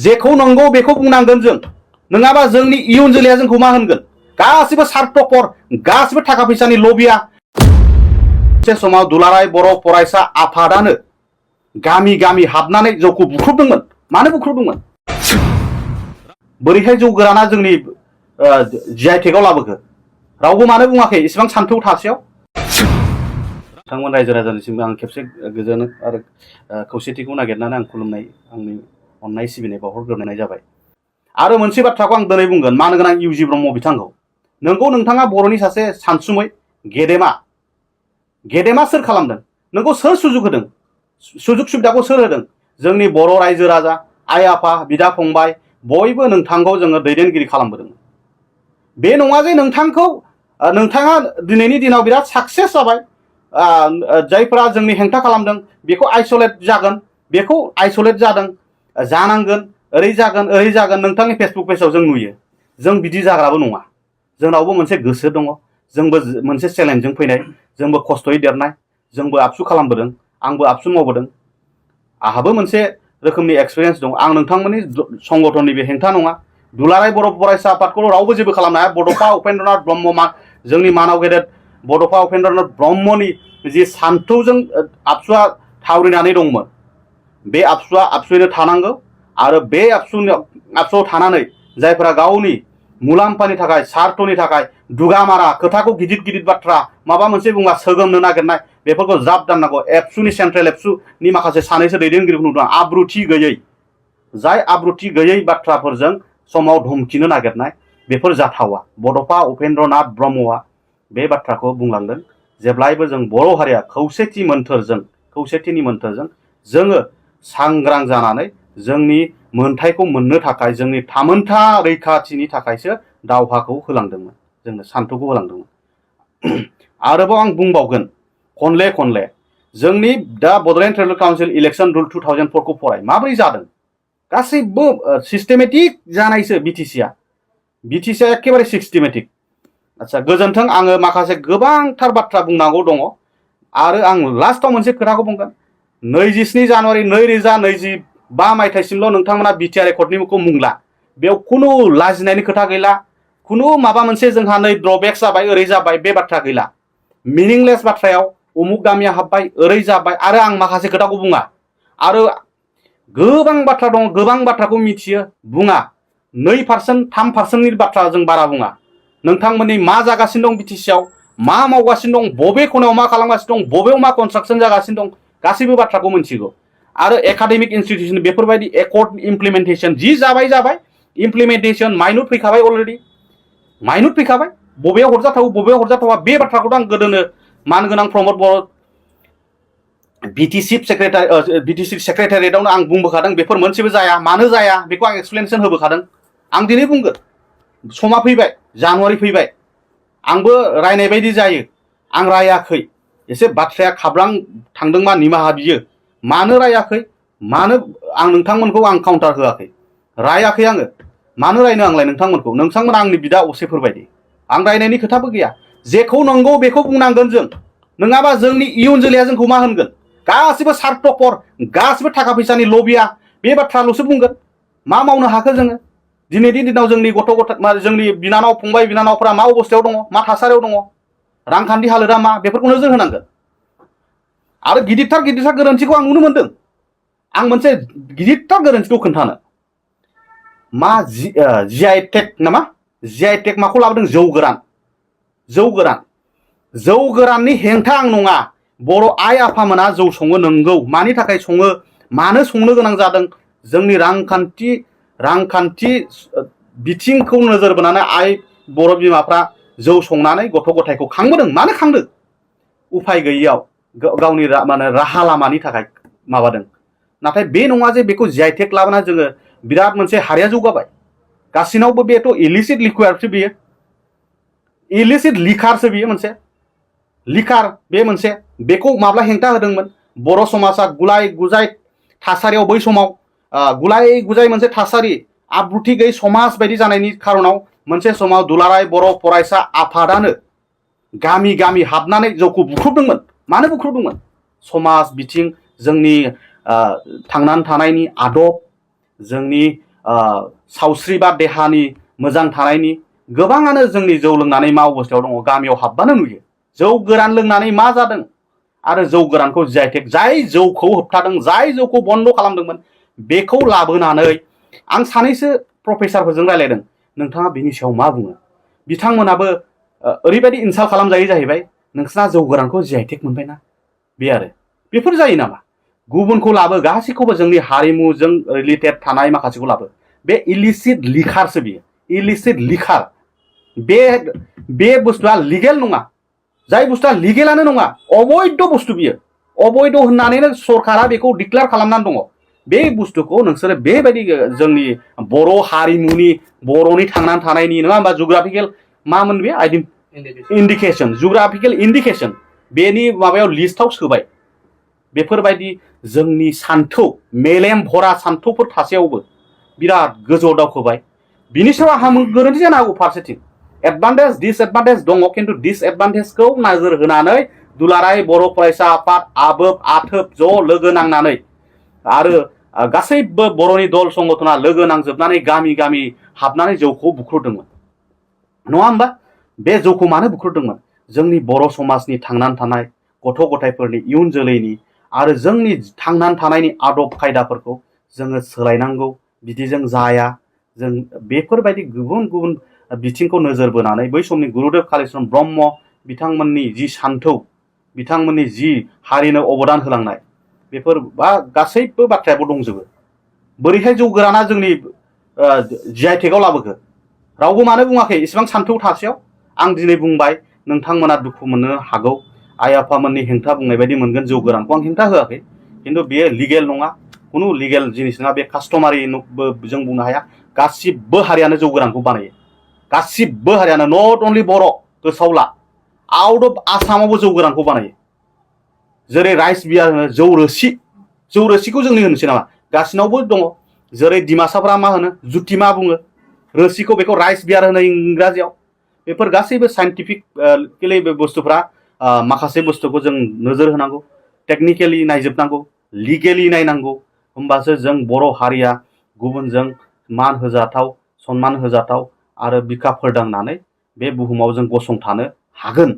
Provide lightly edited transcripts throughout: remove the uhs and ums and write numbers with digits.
जेखौ नंगौ बेखौ बुंनांगोन जों नङाबा जोंनि इयुन जोलैया जोंखौ मा होनगोन गासिबो सार्थपर गासिबो थाखा फैसानि लबिया मोनसे समाव दुलाराय बर' फरायसा आफादानो गामि गामि हाबनानै जौखौ बुख्रुबदोंमोन मानो बुख्रुबदोंमोन बोरैहाय जौ गोराना जोंनि जिआइटेकआव लाबोखो रावबो मानो बुङाखै इसेबां सान्थौ थासेयाव बिथांमोन रायजो राजानिसिम आं खेबसे गोजोन आरो खौसेथिखौ नागिरनानै आं खुलुमनाय आंनि अननाय सिबिनाय बावहरग्रोनाय जाबाय आरो मोनसे बाथ्राखौ आं दिनै बुंगोन मानो गोनां इउजि ब्रह्म बिथांखौ नोंगौ नोंथाङा बर'नि सासे सानसुमै गेदेमा सोर खालामदों नोंखौ सोर सुजुग होदों सुजुग सुबिदाखौ सोर होदों जोंनि बर' रायजो राजा आइ आफा बिदा फंबाय बयबो नोंथांखौ जोङो दैदेनगिरि खालामबोदों बे नङा जे नोंथाङा दिनैनि दिनाव बिराद साक्सेस जाबाय जायफोरा जोंनि हेंथा खालामदों बेखौ आइसोलेट जागोन बेखौ आइसोलेट जादों जानांगोन ओरै जागोन नोंथांनि फेसबुक पेजआव जों नुयो जों बिदि जाग्राबो नङा जोंनावबो मोनसे गोसो दङ जोंबो मोनसे चेलेन्जजों फैनाय जोंबो खस्थ'यै देरनाय जोंबो आबसु खालामबोदों आंबो आबसु मावबोदों आहाबो मोनसे रोखोमनि एक्सपिरियेन्स दं आं नोंथांमोननि संगठननि बे हेंथा नङा दुलाराय बर' फरायसा आफादखौ रावबो जेबो खालामनो हाया बड'फा उपेन्द्रनाथ ब्रह्म जोंनि मानाव गेदेर बड'फा उपेन्द्रनाथ ब्रह्मनि जि सान्थौजों आबसुआ थावरिनानै दंमोन बे आबसुआ आबसुयैनो थानांगौ आरो बे आबसुआव थानानै जायफोरा गावनि मुलाम्फानि थाखाय सार्थनि थाखाय दुगामारा खोथाखौ गिदिर बाथ्रा माबा मोनसे बुङा सोगोमनो नागिरनाय बेफोरखौ ज्राब दाननांगौ एबसुनि सेन्ट्रेल एबसुनि माखासे सानैसो दैदेनगिरिखौ नुदों आब्रुथि गैयै जाय आब्रुथि गैयै बाथ्राफोरजों समाव धमकिनो नागिरनाय बेफोर जाथावा बड'फा उपेन्द्रनाथ ब्रह्मआ बे बाथ्राखौ बुंलांदों जेब्लायबो जों बर' हारिया खौसेथिनि मोन्थोरजों जोङो सांग्रां जानानै जोंनि मोन्थायखौ मोननो थाखाय जोंनि थामोन्था रैखाथिनि थाखायसो दावहाखौ होलांदोंमोन जोंनो सान्थौखौ होलांदोंमोन आरोबाव आं बुंबावगोन खनले जोंनि दा Bodoland tribal council election rule 2004 खौ फराय माबोरै जादों गासैबो सिस्टेमेटिक जानायसो बिटिसिआ एखेबारे सिस्टेमेटिक आচ্ছা गोजोन्थों आङो माखासे गोबांथार बाथ्रा बुंनांगौ दङ आरो आं लास्टआव मोनसे खोथाखौ बुंगोन 27 जानुवारि 2025 मायथाइसिमल' नोंथांमोना बिटिआर रेकर्डनिखौ मुंला बेयाव खुनु लाजिनायनि खोथा गैला खुनु माबा मोनसे जोंहा नै ड्रबेक जाबाय ओरै जाबाय बे बाथ्रा गैला मिनिंलेस बाथ्रायाव उमुक गामिया हाबबाय ओरै जाबाय आरो आं माखासे खोथाखौ बुङा आरो गोबां बाथ्रा दं गोबां बाथ्राखौ मिथियो बुङा 2% 3%नि बाथ्रा जों बारा बुङा नोंथांमोननि मा जागासिनो दं बिटिसिआव मा मावगासिनो दं बबे खनायाव मा खालामगासिनो दं बबेयाव मा कनस्ट्राक्शन जागासिनो दं गासैबो बाथ्राखौ मिथिगौ आरो एकाडेमिक इन्स्टिट्यूशन बेफोरबायदि एकर्ड इमप्लिमेन्टेशन जि जाबाय इमप्लिमेन्टेशन माइनर फैखाबाय अलरेडि माइनर फैखाबाय बबेयाव हरजाथावा बे बाथ्राखौथ' आं गोदोनो मानगोनां प्रमद बर' बिटिसि सेक्रेटारियेटआवनो आं बुंबोखादों बेफोर मोनसेबो जाया मानो जाया बेखौ आं एक्सप्लेनेसन होबोखादों आं दिनै बुंगोन समा फैबाय जानुवारि फैबाय आंबो रायनाय बायदि जायो आं रायाखै एसे बाथ्राया खाब्रां थांदोंबा निमाहा बियो मानो रायाखै मानो आं नोंथांमोनखौ आं काउन्टार होआखै रायाखै आङो मानो रायनो आंलाय नोंथांमोना आंनि बिदा असेफोरबायदि आं रायनायनि खोथाबो गैया जेखौ नंगौ बेखौ बुंनांगोन जों नङाबा जोंनि इयुन जोलैया जोंखौ मा होनगोन गासिबो सार्थपर गासिबो थाखा फैसानि लबिया बे बाथ्राल'सो बुंगोन मा मावनो हाखो जोङो दिनैनि दिनाव जोंनि गथ' जोंनि बिनानाव फंबाय बिनानावफोरा मा अबस्थायाव दङ मा थासारियाव दङ रांखान्थि हालोदा मा बेफोरखौ नोजोर होनांगोन आरो गिदिरथार गोरोन्थिखौ आं नुनो मोनदों आं मोनसे गिदिरथार गोरोन्थिखौ खोन्थानो मा जिआइटेक नामा जिआइटेक माखौ लाबोदों जौ गोराननि हेंथा आं नङा बर' आइ आफामोना जौ सङो नंगौ मानि थाखाय सङो मानो संनो गोनां जादों जोंनि रांखान्थि बिथिंखौ नोजोर बोनानै आइ बर' बिमाफ्रा जौ संनानै गथ' गथायखौ खांबोदों मानो खांदों उफाय गैयियाव गावनि राहा लामानि थाखाय माबादों नाथाय बे नङा जे बेखौ जिआइटेक लाबोना जोङो बिराद मोनसे हारिया जौगाबाय गासिनावबो बेथ' इलिसिट लिकुइडसो बियो इलिसिट लिकारसो बियो मोनसे लिकार बे मोनसे बेखौ माब्ला हेंथा होदोंमोन बर' समाजा गुलाय गुजाय थासारियाव बै समाव गुलाय गुजाय मोनसे थासारि आब्रुथि गैयै समाज बायदि जानायनि खारनाव मोनसे समाव दुलाराय बर' फरायसा आफादानो गामि गामि हाबनानै जौखौ बुख्रुबदोंमोन मानो बुख्रुबदोंमोन समाज बिथिं जोंनि थांनानै थानायनि आदब जोंनि सावस्रि बा देहानि मोजां थानायनि गोबाङानो जोंनि जौ लोंनानै मा अबस्थायाव दङ गामियाव हाबबानो नुयो जौ गोरान लोंनानै मा जादों आरो जौ गोरानखौ जिआइटेक जाय जौखौ होबथादों जाय जौखौ बन्द खालामदोंमोन बेखौ लाबोनानै आं सानैसो प्रफेसारफोरजों रायलायदों नोंथाङा बिनि सायाव मा बुङो बिथांमोनाबो ओरैबायदि इनसाल्ट खालामजायो जाहैबाय नोंसिना जौ गोरानखौ जिआइटेक मोनबायना बे आरो बेफोर जायो नामा गुबुनखौ लाबो गासैखौबो जोंनि हारिमुजों रिलेटेड थानाय माखासेखौ लाबो बे इलिसिट लिखारसो बियो इलिसिट लिखार बे बुस्थुआ लिगेल नङा जाय बुस्थुआ लिगेलानो नङा अबैध बुस्थु बियो अबैध होननानैनो सरकारा बेखौ डिक्लेयार खालामनानै दङ बे बुस्थुखौ नोंसोरो बेबायदि जोंनि बर' हारिमुनि बर'नि थांनानै थानायनि नङा होमबा जुग्राफिकेल मामोन बे इन्डिकेसन जुग्राफिकेल इन्डिकेसन बेनि माबायाव लिस्टआव सोबाय बेफोरबायदि जोंनि सान्थौ मेलेम भरा सान्थौफोर थासेयावबो बिराद गोजौआव दावखोबाय बिनि सायाव आंहा गोरोन्थि जानो हागौ फारसेथिं एडभान्टेज डिसएडभान्टेज दङ खिन्थु डिसएडभान्टेजखौ नोजोर होनानै दुलाराय बर' फरायसा आफाद आबोब आथोब ज' लोगो नांनानै आरो गासैबो बर'नि दल संगठना लोगो नांजोबनानै गामि गामि हाबनानै जौखौ बुख्रुदोंमोन नङा होमबा बे जौखौ मानो बुख्रुदोंमोन जोंनि बर' समाजनि थांनानै थानाय गथ' गथायफोरनि इयुन जोलैनि आरो जोंनि थांनानै थानायनि आदब खायदाफोरखौ जोङो सोलायनांगौ बिदिजों जाया जों बेफोरबायदि गुबुन गुबुन बिथिंखौ नोजोर बोनानै बै समनि गुरुदेव कालिचरण ब्रह्म बिथांमोननि जि सान्थौ बिथांमोननि जि हारिनो अबदान होलांनाय बेफोर बा गासैबो बाथ्रायाबो दंजोबो बोरैहाय जौ गोराना जोंनि जिआइटेकआव लाबोखो रावबो मानो बुङाखै इसेबां सान्थौ थासेयाव आं दिनै बुंबाय नोंथांमोना दुखु मोननो हागौ आइ आफामोननि हेंथा बुंनाय बायदि मोनगोन जौ गोरानखौ आं हेंथा होआखै खिन्थु बेयो लिगेल नङा खुनु लिगेल जिनिस नङा बे कास्टमारि जों बुंनो हाया गासिबो हारियानो जौ गोरानखौ बानायो गासिबो हारियानो नट अनलि बर' गोसोआव ला आउट अफ आसामावबो जौ गोरानखौ बानायो जेरै राइस बियार होनो जौ रोसिखौ जोंनि होनोसै नामा गासिनावबो दङ जेरै डिमासाफ्रा मा होनो जुथि मा बुङो रोसिखौ बेखौ राइस बियार होनो इंराजियाव बेफोर गासैबो साइन्टिफिकलि बे बुस्थुफ्रा माखासे बुस्थुखौ जों नोजोर होनांगौ टेक्निकेलि नायजोबनांगौ लिगेलि नायनांगौ होमबासो जों बर' हारिया गुबुनजों मान होजाथाव सनमान होजाथाव आरो बिखा फोरदांनानै बे बुहुमाव जों गसंथानो हागोन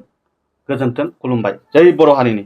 गोजोन्थों खुलुमबाय जै बर' हारिनि